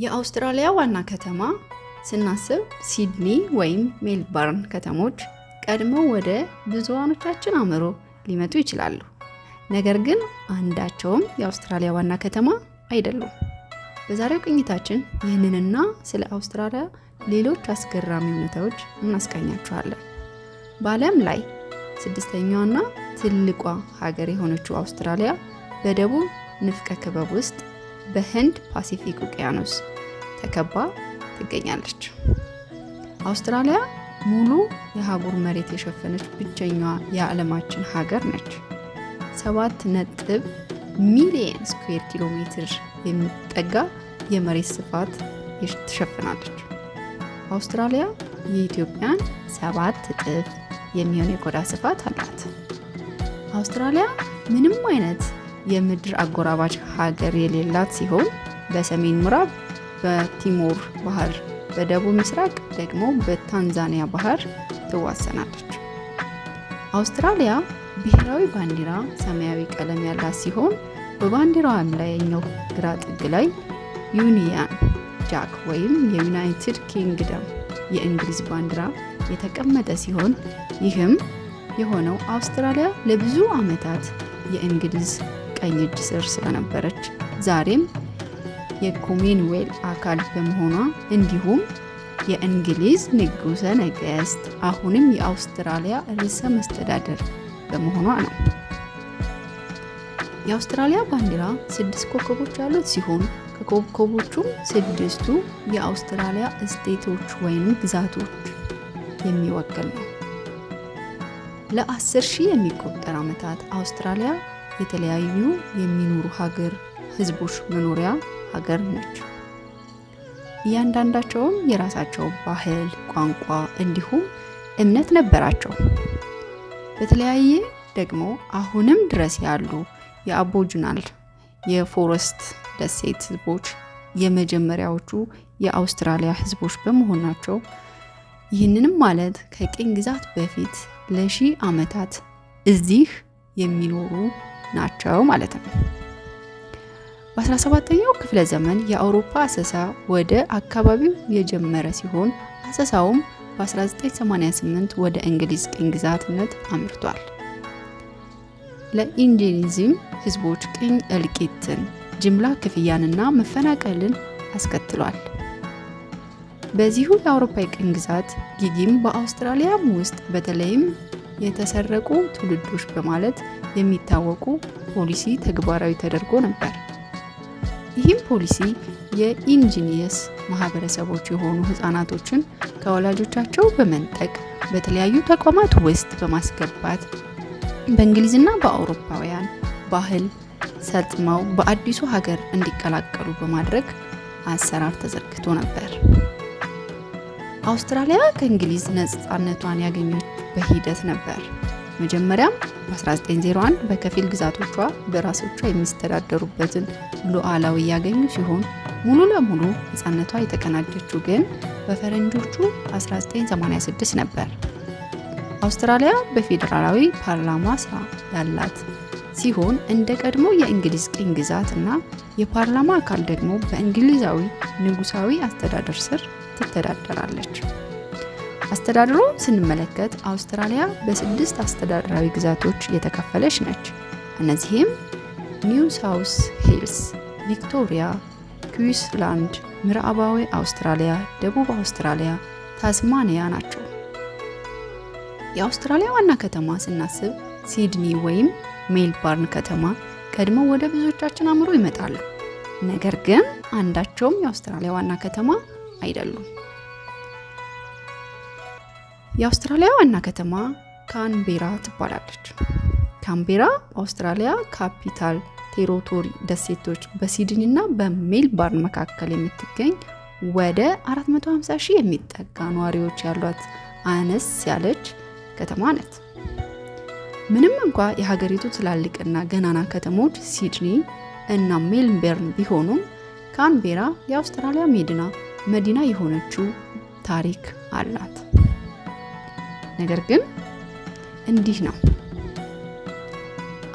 የአውስትራሊያ ዋና ከተማ ስናስብ ሲድኒ ወይም ሜልበርን ከተሞች ቀድመው ወደ ብዙሃኖቻችን አእምሮ ሊመጡ ይችላሉ። ነገር ግን አንዳቸውም የአውስትራሊያ ዋና ከተማ አይደሉም። በዛሬው ቅኝታችን ይህንንና ስለ አውስትራሊያ ሌሎች አስገራሚ እውነታዎች እናስቃኛችኋለን። በዓለም ላይ ስድስተኛዋና ትልቋ ሀገር የሆነችው አውስትራሊያ በደቡብ ንፍቀ ክበብ ውስጥ በህንድ ፓሲፊክ ውቅያኖስ ተከባ ትገኛለች። አውስትራሊያ ሙሉ የአህጉር መሬት የሸፈነች ብቸኛዋ የዓለማችን ሀገር ነች። 7 ነጥብ ሚሊየን ስኩዌር ኪሎ ሜትር የሚጠጋ የመሬት ስፋት ትሸፍናለች። አውስትራሊያ የኢትዮጵያን 7 እጥፍ የሚሆን የቆዳ ስፋት አላት። አውስትራሊያ ምንም አይነት የምድር አጎራባች ሀገር የሌላት ሲሆን በሰሜን ምዕራብ በቲሞር ባህር፣ በደቡብ ምስራቅ ደግሞ በታንዛኒያ ባህር ትዋሰናለች። አውስትራሊያ ብሔራዊ ባንዲራ ሰማያዊ ቀለም ያላት ሲሆን በባንዲራዋም ላይኛው ግራ ጥግ ላይ Union Jack ወይም የዩናይትድ ኪንግደም የእንግሊዝ ባንዲራ የተቀመጠ ሲሆን፣ ይህም የሆነው አውስትራሊያ ለብዙ ዓመታት የእንግሊዝ ቀኝ እጅ ስር ስለነበረች፣ ዛሬም የኮመንዌልዝ አካል በመሆኗ፣ እንዲሁም የእንግሊዝ ንጉሠ ነገሥት አሁንም የአውስትራሊያ ርዕሰ መስተዳደር በመሆኗ ነው። የአውስትራሊያ ባንዲራ ስድስት ኮከቦች ያሉት ሲሆን ከኮከቦቹም ስድስቱ የአውስትራሊያ ስቴቶች ወይም ግዛቶች የሚወክል ነው። ለ10,000 የሚቆጠር ዓመታት አውስትራሊያ የተለያዩ የሚኖሩ ሀገር ህዝቦች መኖሪያ ሀገር ነች። እያንዳንዳቸውም የራሳቸው ባህል፣ ቋንቋ እንዲሁም እምነት ነበራቸው። በተለያየ ደግሞ አሁንም ድረስ ያሉ የአቦርጂናል የፎረስት ደሴት ህዝቦች የመጀመሪያዎቹ የአውስትራሊያ ህዝቦች በመሆናቸው፣ ይህንንም ማለት ከቅኝ ግዛት በፊት ለሺህ ዓመታት እዚህ የሚኖሩ ናቸው ማለት ነው። በ17ኛው ክፍለ ዘመን የአውሮፓ አሰሳ ወደ አካባቢው የጀመረ ሲሆን አሰሳውም በ1988 ወደ እንግሊዝ ቅኝ ግዛትነት አምርቷል። ለ indigenous ህዝቦች ቅኝ እልቂትን፣ ጅምላ ክፍያንና መፈናቀልን አስከትሏል። በዚሁ የአውሮፓ ቅኝ ግዛት ጊዜም በአውስትራሊያም ውስጥ በተለይም የተሰረቁ ትውልዶች በማለት የሚታወቁ ፖሊሲ ተግባራዊ ተደርጎ ነበር። ይህም ፖሊሲ የ indigenous ማህበረሰቦች የሆኑ ህጻናቶችን ከወላጆቻቸው በመንጠቅ በተለያዩ ተቋማት ውስጥ በማስገባት በእንግሊዝና በአውሮፓውያን ባህል ሰጥመው በአዲሱ ሀገር እንዲቀላቀሉ በማድረግ አሰራር ተዘርግቶ ነበር። አውስትራሊያ ከእንግሊዝ ነፃነቷን ያገኘች በሂደት ነበር። መጀመሪያም በ1901 በከፊል ግዛቶቿ በራሶቿ የሚስተዳደሩበትን ሉዓላዊ ያገኙ ሲሆን ሙሉ ለሙሉ ነፃነቷ የተቀናጀችው ግን በፈረንጆቹ 1986 ነበር። አውስትራሊያ በፌዴራላዊ ፓርላማ ስራ ያላት ሲሆን እንደ ቀድሞ የእንግሊዝ ቅኝ ግዛት እና የፓርላማ አካል ደግሞ በእንግሊዛዊ ንጉሳዊ አስተዳደር ስር ትተዳደራለች። አስተዳደሩ ስንመለከት አውስትራሊያ በስድስት አስተዳደራዊ ግዛቶች የተከፈለች ነች። እነዚህም ኒው ሳውስ ዌልስ፣ ቪክቶሪያ፣ ኩዊንስላንድ፣ ምዕራባዊ አውስትራሊያ፣ ደቡብ አውስትራሊያ፣ ታስማኒያ ናቸው። የአውስትራሊያ ዋና ከተማ ስናስብ ሲድኒ ወይም ሜልበርን ከተማ ቀድመው ወደ ብዙዎቻችን አእምሮ ይመጣሉ። ነገር ግን አንዳቸውም የአውስትራሊያ ዋና ከተማ አይደሉም። የአውስትራሊያ ዋና ከተማ ካንቤራ ትባላለች። ካንቤራ በአውስትራሊያ ካፒታል ቴሪቶሪ ደሴቶች በሲድኒ እና በሜልበርን መካከል የምትገኝ ወደ 450 ሺህ የሚጠጋ ነዋሪዎች ያሏት አነስ ያለች ከተማ ናት። ምንም እንኳ የሀገሪቱ ትላልቅና ገናና ከተሞች ሲድኒ እና ሜልበርን ቢሆኑም ካንቤራ የአውስትራሊያ መዲና የሆነችው ታሪክ አላት። ነገር ግን እንዲህ ነው።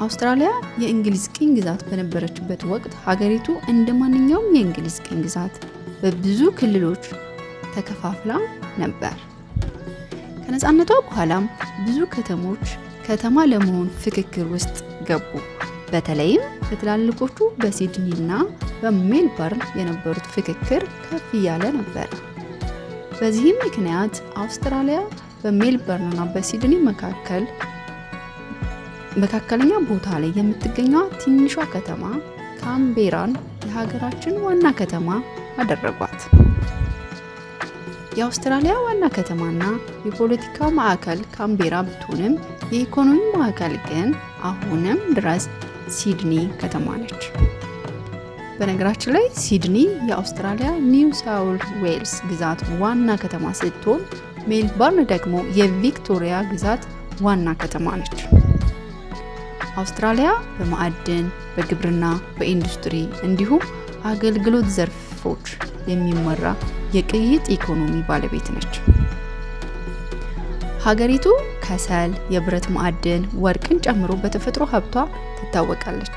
አውስትራሊያ የእንግሊዝ ቅኝ ግዛት በነበረችበት ወቅት ሀገሪቱ እንደ ማንኛውም የእንግሊዝ ቅኝ ግዛት በብዙ ክልሎች ተከፋፍላ ነበር። ከነፃነቷ በኋላም ብዙ ከተሞች ከተማ ለመሆን ፍክክር ውስጥ ገቡ። በተለይም በትላልቆቹ በሲድኒና በሜልበርን የነበሩት ፍክክር ከፍ እያለ ነበር። በዚህም ምክንያት አውስትራሊያ በሜልበርንና በሲድኒ መካከለኛ ቦታ ላይ የምትገኘዋ ትንሿ ከተማ ካምቤራን የሀገራችን ዋና ከተማ አደረጓት። የአውስትራሊያ ዋና ከተማና የፖለቲካ ማዕከል ካምቤራ ብትሆንም የኢኮኖሚ ማዕከል ግን አሁንም ድረስ ሲድኒ ከተማ ነች። በነገራችን ላይ ሲድኒ የአውስትራሊያ ኒው ሳውዝ ዌልስ ግዛት ዋና ከተማ ስትሆን ሜልበርን ደግሞ የቪክቶሪያ ግዛት ዋና ከተማ ነች። አውስትራሊያ በማዕድን፣ በግብርና፣ በኢንዱስትሪ እንዲሁም አገልግሎት ዘርፎች የሚመራ የቅይጥ ኢኮኖሚ ባለቤት ነች። ሀገሪቱ ከሰል፣ የብረት ማዕድን፣ ወርቅን ጨምሮ በተፈጥሮ ሀብቷ ትታወቃለች።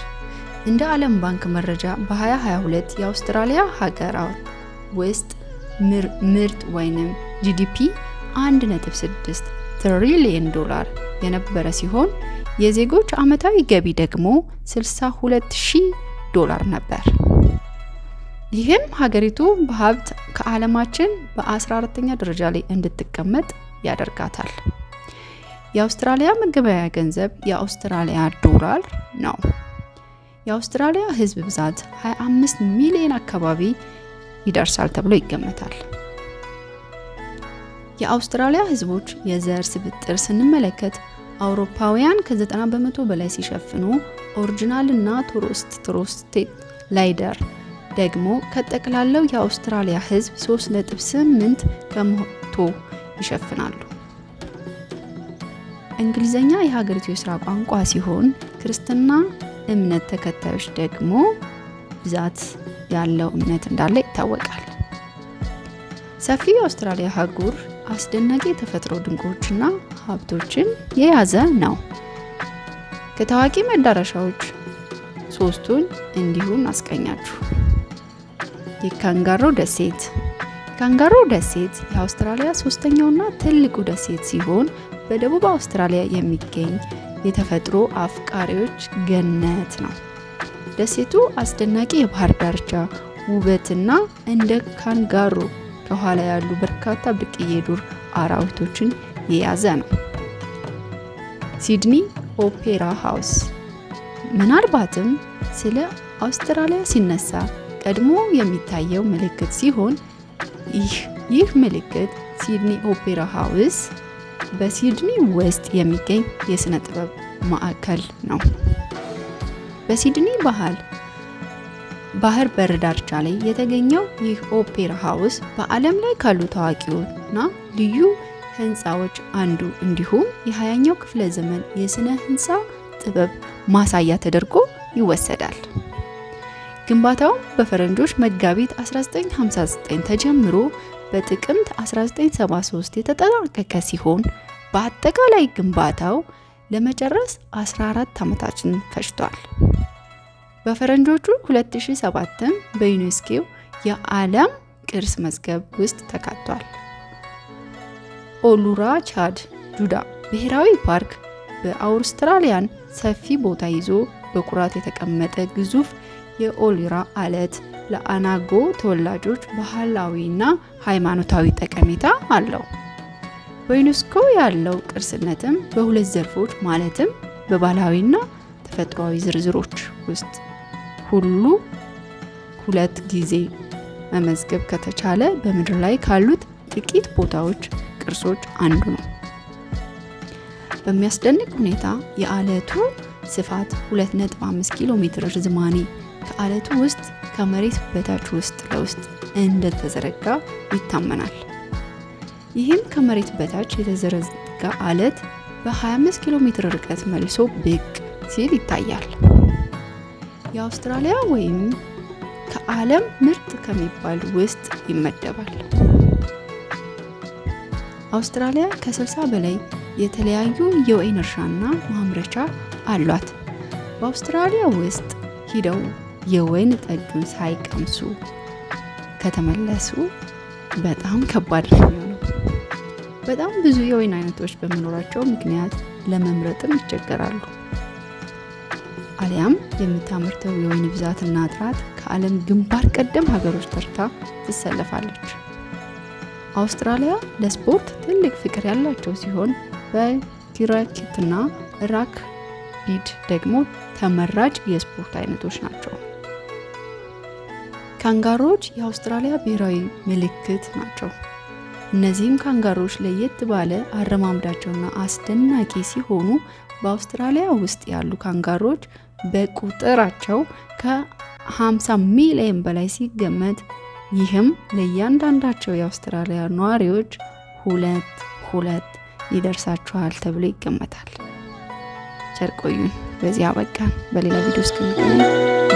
እንደ ዓለም ባንክ መረጃ በ2022 የአውስትራሊያ ሀገራት ውስጥ ምርት ወይንም GDP 1.6 ትሪሊየን ዶላር የነበረ ሲሆን የዜጎች ዓመታዊ ገቢ ደግሞ 62,000 ዶላር ነበር። ይህም ሀገሪቱ በሀብት ከዓለማችን በ14ኛ ደረጃ ላይ እንድትቀመጥ ያደርጋታል። የአውስትራሊያ መገበያያ ገንዘብ የአውስትራሊያ ዶላር ነው። የአውስትራሊያ ሕዝብ ብዛት 25 ሚሊዮን አካባቢ ይደርሳል ተብሎ ይገመታል። የአውስትራሊያ ሕዝቦች የዘር ስብጥር ስንመለከት አውሮፓውያን ከ90% በላይ ሲሸፍኑ Aboriginal እና Torres Strait Islander ደግሞ ከጠቅላላው የአውስትራሊያ ሕዝብ 3.8% ይሸፍናሉ። እንግሊዘኛ የሀገሪቱ የስራ ቋንቋ ሲሆን ክርስትና እምነት ተከታዮች ደግሞ ብዛት ያለው እምነት እንዳለ ይታወቃል። ሰፊው የአውስትራሊያ አህጉር አስደናቂ የተፈጥሮ ድንቆችና ሀብቶችን የያዘ ነው። ከታዋቂ መዳረሻዎች ሶስቱን እንዲሁ እናስቀኛችሁ። የካንጋሮ ደሴት። የካንጋሮ ደሴት የአውስትራሊያ ሶስተኛውና ትልቁ ደሴት ሲሆን በደቡብ አውስትራሊያ የሚገኝ የተፈጥሮ አፍቃሪዎች ገነት ነው። ደሴቱ አስደናቂ የባህር ዳርቻ ውበትና እንደ ካንጋሮ ከኋላ ያሉ በርካታ ብርቅዬ ዱር አራዊቶችን የያዘ ነው። ሲድኒ ኦፔራ ሃውስ ምናልባትም ስለ አውስትራሊያ ሲነሳ ቀድሞ የሚታየው ምልክት ሲሆን ይህ ምልክት ሲድኒ ኦፔራ ሃውስ በሲድኒ ውስጥ የሚገኝ የሥነ ጥበብ ማዕከል ነው። በሲድኒ ባህር በር ዳርቻ ላይ የተገኘው ይህ ኦፔራ ሃውስ በዓለም ላይ ካሉ ታዋቂውና ልዩ ህንፃዎች አንዱ እንዲሁም የ20ኛው ክፍለ ዘመን የስነ ህንፃ ጥበብ ማሳያ ተደርጎ ይወሰዳል። ግንባታው በፈረንጆች መጋቢት 1959 ተጀምሮ በጥቅምት 1973 የተጠናቀቀ ሲሆን በአጠቃላይ ግንባታው ለመጨረስ 14 ዓመታትን ፈጅቷል። በፈረንጆቹ 2007 በዩኔስኮ የዓለም ቅርስ መዝገብ ውስጥ ተካቷል። ኦሉራ ቻድ ጁዳ ብሔራዊ ፓርክ በአውስትራሊያን ሰፊ ቦታ ይዞ በኩራት የተቀመጠ ግዙፍ የኦሉራ አለት ለአናጎ ተወላጆች ባህላዊና ሃይማኖታዊ ጠቀሜታ አለው። በዩኔስኮ ያለው ቅርስነትም በሁለት ዘርፎች ማለትም በባህላዊና ተፈጥሯዊ ዝርዝሮች ውስጥ ሁሉ ሁለት ጊዜ መመዝገብ ከተቻለ በምድር ላይ ካሉት ጥቂት ቦታዎች ቅርሶች አንዱ ነው። በሚያስደንቅ ሁኔታ የአለቱ ስፋት 2.5 ኪሎ ሜትር ርዝማኔ ከአለቱ ውስጥ ከመሬት በታች ውስጥ ለውስጥ እንደተዘረጋ ይታመናል። ይህም ከመሬት በታች የተዘረጋ አለት በ25 ኪሎ ሜትር ርቀት መልሶ ብቅ ሲል ይታያል። የአውስትራሊያ ወይም ከዓለም ምርጥ ከሚባል ውስጥ ይመደባል። አውስትራሊያ ከ60 በላይ የተለያዩ የወይን እርሻና ማምረቻ አሏት። በአውስትራሊያ ውስጥ ሂደው የወይን ጠጁን ሳይቀምሱ ከተመለሱ በጣም ከባድ ነው የሚሆነው። በጣም ብዙ የወይን አይነቶች በመኖራቸው ምክንያት ለመምረጥም ይቸገራሉ። አሊያም የምታመርተው የወይን ብዛትና ጥራት ከዓለም ግንባር ቀደም ሀገሮች ተርታ ትሰለፋለች። አውስትራሊያ ለስፖርት ትልቅ ፍቅር ያላቸው ሲሆን በክሪኬትና ራግቢ ደግሞ ተመራጭ የስፖርት አይነቶች ናቸው። ካንጋሮዎች የአውስትራሊያ ብሔራዊ ምልክት ናቸው። እነዚህም ካንጋሮዎች ለየት ባለ አረማመዳቸውና አስደናቂ ሲሆኑ በአውስትራሊያ ውስጥ ያሉ ካንጋሮዎች በቁጥራቸው ከ50 ሚሊዮን በላይ ሲገመት ይህም ለእያንዳንዳቸው የአውስትራሊያ ነዋሪዎች ሁለት ሁለት ይደርሳቸዋል ተብሎ ይገመታል። ቸር ቆዩን። በዚህ አበቃን። በሌላ ቪዲዮ እስክንገናኝ።